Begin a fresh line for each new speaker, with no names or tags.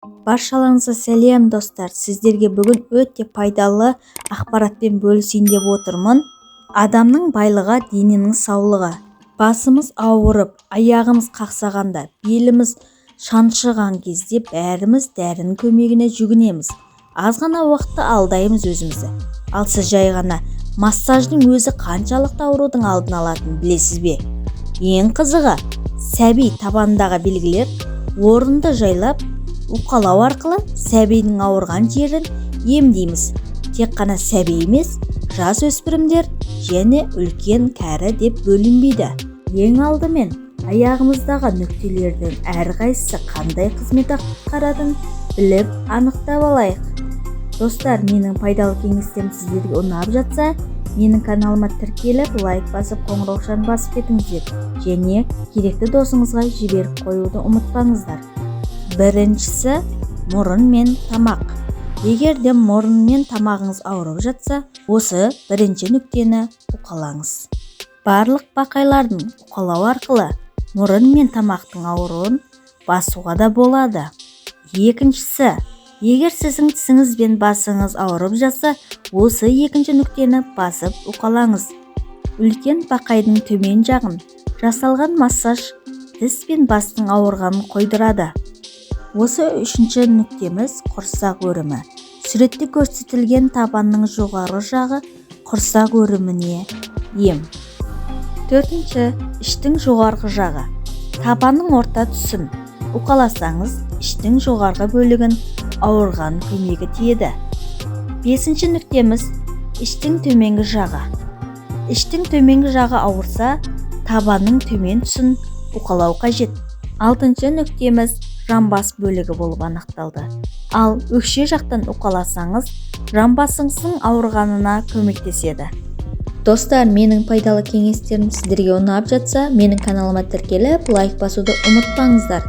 Баршаларыңызға сәлем, достар! Сіздерге бүгін өте пайдалы ақпаратпен бөлісейін деп отырмын. Адамның байлығы – дененің саулығы. Басымыз ауырып, аяғымыз қақсағанда, беліміз шаншыған кезде бәріміз дәрінің көмегіне жүгінеміз. Аз ғана уақытта алдаймыз өзімізді. Ал сіз жай ғана массаждың өзі қаншалықты аурудың алдын алатынын білесіз бе? Ең қызығы, сәби табанындағы белгілер орынды жайлап уқалау арқылы сәбидің ауырған жерін емдейміз. Тек қана сәби емес, жас өспірімдер және үлкен кәрі деп бөлінбейді. Ең алдымен аяғымыздағы нүктелердің әрқайсысы қандай қызмет атқаратынын біліп, анықтап алайық. Достар, менің пайдалы кеңестерім сіздерге ұнап жатса, менің каналыма тіркеліп, лайк басып, қоңыраушаны басып кетіңіздер және керекті досыңызға жіберіп қоюды ұмытпаңыздар. Біріншісі – мұрын мен тамақ. Егер де мұрын мен тамағыңыз ауырып жатса, осы бірінші нүктені уқалаңыз. Барлық бақайлардың уқалау арқылы мұрын мен тамақтың ауруын басуға да болады. Екіншісі: егер сіздің тісіңіз бен басыңыз ауырып жатса, осы екінші нүктені басып уқалаңыз. Үлкен бақайдың төмен жағын жасалған массаж тіс пен бастың ауырғанын қойдырады. Осы үшінші нүктеміз – құрсақ өрімі. Суретте көрсетілген табанның жоғарғы жағы құрсақ өріміне ем. Төртінші – іштің жоғарғы жағы. Табанның орта тұсын уқаласаңыз, іштің жоғарғы бөлігін ауырған көмегі тиеді. Бесінші нүктеміз – іштің төменгі жағы. Іштің төменгі жағы ауырса, табанның төмен тұсын уқалау қажет. Алтыншы нүктеміз жамбас бөлігі болып анықталды. Ал өкше жақтан уқаласаңыз, жамбасыңыздың ауырғанына көмектеседі.
Достар, менің пайдалы кеңестерім сіздерге ұнап жатса, менің каналыма тіркеліп, лайк басуды ұмытпаңыздар.